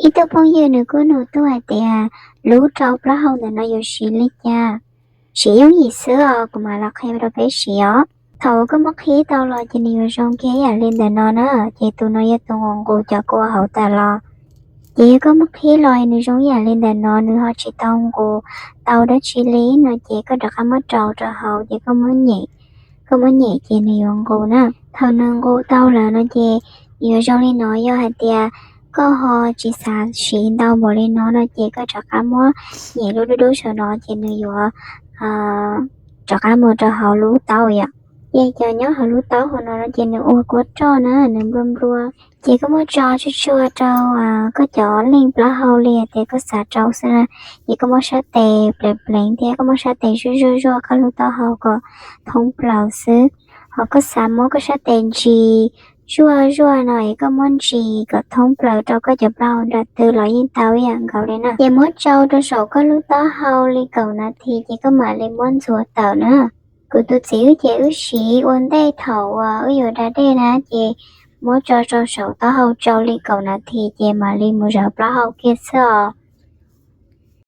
Ib tug phooj ywg nws kuj nug tuaj hais tias lub rau plaub hau ntawm no yuav siv li cas. Siv yooj yim xwb os, kuv mam los qhia rau peb siv os. Thaum koj muab qhib tau los ces nws yuav zoo kiag ib yam li ntawm no na, ces tus no yog tus nqus nqus cov kua hauv tas los. Ces yog koj muab qhib los nws zoo ib yam li ntawm no, nws ho tsis tau nqus tau dab tsi li no ces koj rov qab muab rau rau hauv ces koj muab nyem, koj muab nyem ces nws yuav nqus na. Thaum nws nqus tau lawm no ces yuav zoo li no, yog hais tias koj ho tsis xav siv ntau npaum li no no ces koj rov qab muab nyem lub dub dub saum no ces nws yuav rov qab mus rau hauv lub taub yom. Ces cov nyob hauv lub taub hauv no no ces nws ua kua roj na, nws nplua nplua. Ces koj muab tso tsuag tsuag rau koj cov leej plaub hau li tias koj xav rau xwb na. Ces koj muab sab tes pleev pleev thiab koj muab sab tes zuaj zuaj zuaj koj lub taub hau kom thoob plaws xwb. Ho koj xav muab koj sab tes ntsis zuaj zuaj no es koj muab ntsis kom thoob plaws rau koj cov plaub hau nram tw los yeej tau ib yam nkaus li na. Ces muab tsau rau saum koj lub taub hau li kaum nas this ces koj mam li muab ntxuav tawm na. Kuv tus txiv wb ces wb siv ua ntej thaum uas wb yuav da dej na, ces muab tso rau saum taub hau tsau li kaum nas this ces mam li mus zawv plaub hau kiag xwb os.